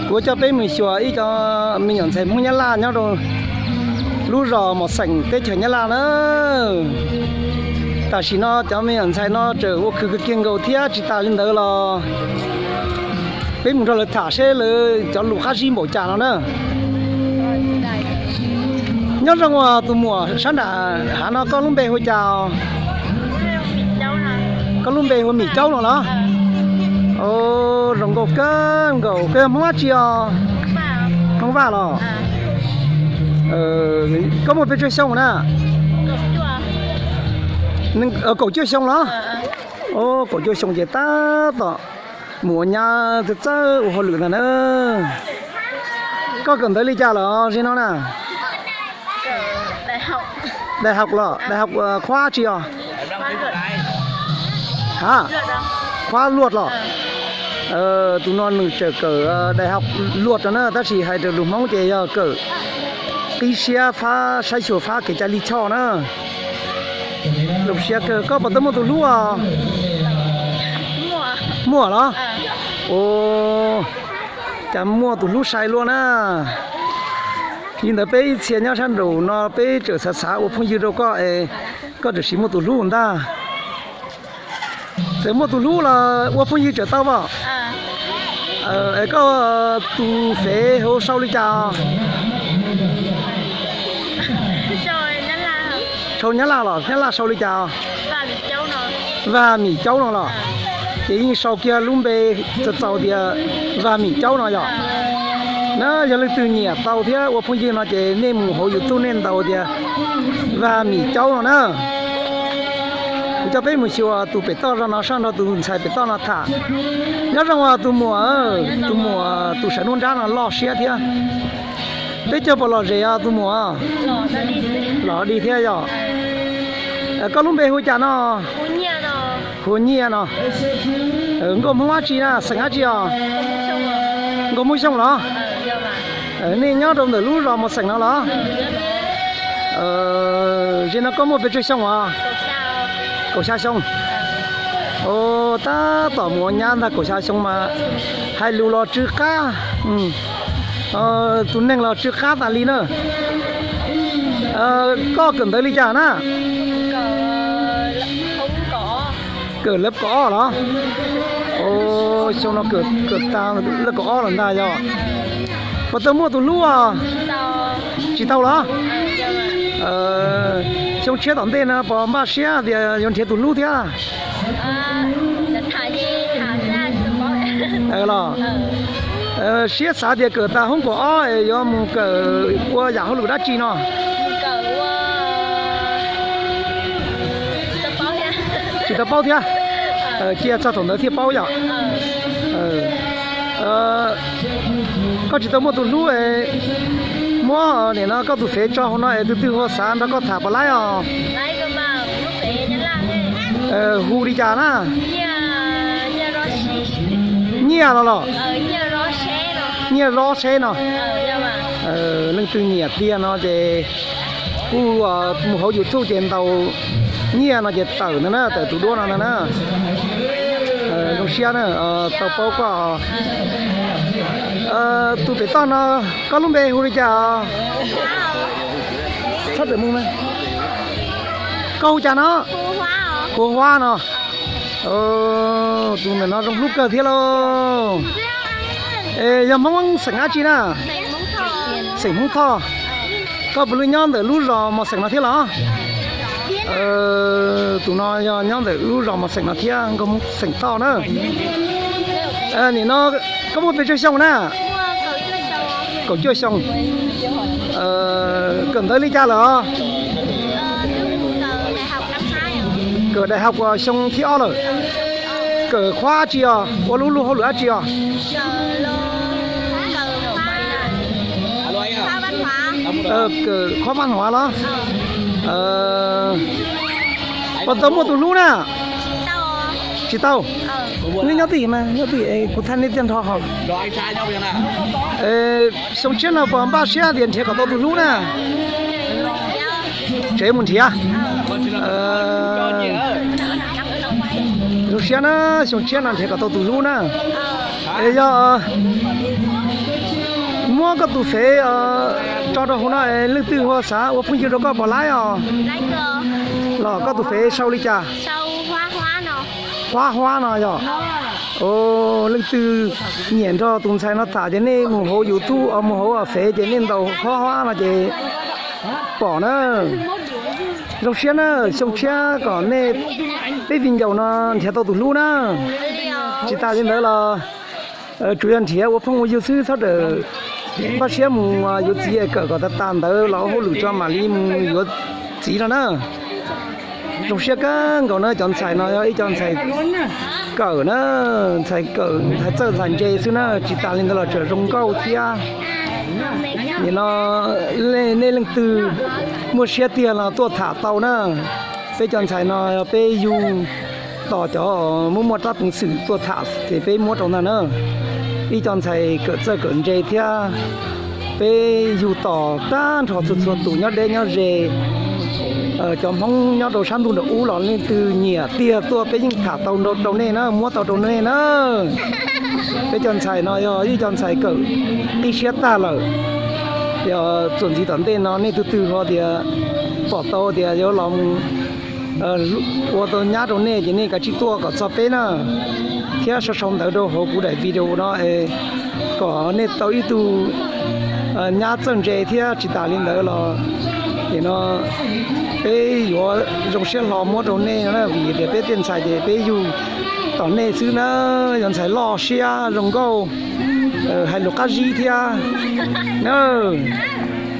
Kuv coj peb mus xyuas ib cov me nyuam ntxhais Hmoob Nyab Laj nyob rau lub zos Mos Xeem teb chaws Nyab Laj na. Tam sim no cov me nyuam ntxhais no tseem ua khwv kiag nkaus thiab tsis tas li ntawd los peb mus nrog lawv tham seb lawv cov lus qab zib npaum cas no na. Nyob zoo os tus muam sab nram hav no, koj lub npe hu cas? Koj lub npe hu Mim Caub no los? Zoo nkauj kawg nkaus. Koj yog Hmoob dab tsi os? Hmoob Vaj los? Koj muaj pes tsawg xyoo na? Kaum cuaj xyoo los? Kaum cuaj xyoo ces tab tom mus ua nyab txawj txawj ua hauj lwm ntag na. Koj kawm ntawv li cas lawm ze no na? Daim hauv los? Daim hauv khóa tsi os? Ha, khóa luaj los? Tus no nws tseem kawm daim hauv luaj rau na, tab sis hais raws lus Hmoob ces yog kawm qib siab fab saib xyuas fab kev cai lij choj na. Zoo siab kawg. Koj puas tau muaj tus hlub os? Muaj los? Ua cas muaj tus hlub sai luaj na. Li ntawd peb ib txhia nyob sab nraum no peb tseem xav xav ua phooj ywg rau koj es koj tseem sim muaj tus hlub ntag. Txawm muaj tus hlub los ua phooj ywg tseem tau as. Es koj tus fev hauv sau li cas? Sau Nyab Laj los Nyab Laj sau li cas? Vaj Mim Caub no los? Ces yeej sau kiag lub npe txaus txaus tias Vaj Mim Caub no yom. Na yog leej twg nyiam tau thiab ua phooj ywg no ces nej mus hauv YouTube nej ntaus tias Vaj Mim Caub no na. Kuv coj peb mus xyuas tus pem toj zog no soj nrog tus ntxhais pem toj no tham. Nyob zoo os tus muam, tus muam tus sav nuj nrab no loj siab thiab. Peb caug puas lom zem os tus muam? Lom dig thiab yom. Koj lub npe hu cas no? Hu Nyiaj no. Nkauj Hmoob dab tsi na, xeem dab tsi os? Nkauj Hmoob Xyooj los? Nej nyob rau ntawm lub zos Mos Xeem no los? Ze no koj muaj pes tsawg xyoo os? Kaum xya xyoo. Tab tom mus ua nyab ntag, kaum xya xyoo mas hais lus los tsw qab. Tus neeg los tsw qab tas li na. Koj kawm ntawv li cas na? Kawm lab kaum ob los? Xyoo no kawm tag lab kaum ob los ntag yog. Puas tau muaj tus hlub os? Tsis tau los? Xyoo tshiab tom ntej no puas npaj siab tias yuav nrhiav tus hlub thiab? Los siab xav tias kawm tag hoob kaum ob es yuav mus kawm ua yam hauj lwm dab tsi no? Tsis tau paub thiab. Cia txog thaum ntawd thiaj paub yom. Koj tsis tau muaj tus hlub, muab nim no koj tus fev tso hauv no es tus twg ho xav nrog koj tham puas laib os? Hu li cas na? Nyiaj no los? Nyiaj Zob Tsheb no. Leej twg nyiam tiag no ces kuj mus hauv YouTube ces ntaus Nyiaj no ces tawm ntag na, tawm tus duab no ntag na. Zoo siab na, tau paub koj. Tus pem toj no, koj lub npe hu li cas? Koj hu cas no? Hu Huab no. Tus ntawm no zoo hlub kawg thiab lauj. Es yog Hmoob xeem dab tsi na? Xeem Hmoob Thoj. Koj puas lub nyob ntawm lub zos Mos Xeem no thiab los? Tus no yog nyob ntawm lub zos Mos Xeem no thiab, nkauj Hmoob xeem Thoj na. Nim no koj muaj pes tsawg xyoo na? Kaum cuaj xyoo. Kawm ntawv li cas lawm? Kawm daim hauv xyoo thib ob lawm. Kawm khub dab tsi os? Ua lub luag hauj lwm dab tsi os? Kawm khub pab hnov los? Puas tau muaj tus hlub na? Tsis tau. Nej nyob twj ywm mas, nyob twj ywm kuv thaij nej tij nrho ho. Xyoo tshiab no puas npaj siab tias nrhiav kom tau tus hlub na? Tsev mus nrhiav. Zoo siab na, xyoo tshiab no nrhiav kom tau tus hlub na. Es yog Koj tus fev tso rau hauv no, leej twg ho xav ua phooj ywg rau koj puas laib os? Los koj tus fev sau li cas? Huab Huab no yog. Leej twg nyiam nrog tus ntxhais no tham ces nej mus hauv YouTube, mus hauv fev ces nej ntaus Huab Huab no ces pom na. Zoo siab na, xyoo tshiab kom nej peb viv ncaus no nrhiav tau tus hlub na. Tsis tas li ntawd los tsuas yog nrhiav ua phooj ua ywg xwb, txhob rawm npaj siab mus yuav txiv es kawm kom tas tas ntawd los ua hauj lwm tso mam li mus yuav txiv no na. Zoo siab kawg nkaus na, cov ntxhais no yog ib co ntxhais kawm na, ntxhais kawm ntxhais txawj ntxhais ntse xwb na, tsis tas li ntawd los tseem zoo nkauj thiab. Nim no nej leej twg muaj siab tiag los tuaj tham tau na. Peb cov ntxhais no yog peb yug tos cov muaj muaj rab peev xwm tuaj tham ces peb muab rau ntag na. Ib co ntxhais kawm txawj kawm ntse thiab, peb yug tos tag nrho txhua txhua tus nyob deb nyob ze. Cov Hmoob nyob rau sab ntuj nram ub los leej twg nyiam tiag tuaj peb yeej tham tau rau nej na, muab tau rau nej na. Peb cov ntxhais no yog ib co ntxhais kawm qib siab tag lawm. Yog txuas ntxiv tom ntej no nej tus twg ho tias pom tau tias yuav los ua tau nyab rau nej ces nej kav tsij tuaj kom txog peb na, thiab sau sau ntawv rau hauv kuv daim video no es kom nej tau ib tug nyab txawj ntse thiab tsis tas li ntawd los nim no peb yuav zoo siab hlo muab rau nej na, vim tias peb tej ntxhais ces peb yug tos nej xwb na, yog ntxhais loj siab zoo nkauj, hais lus qab zib thiab na.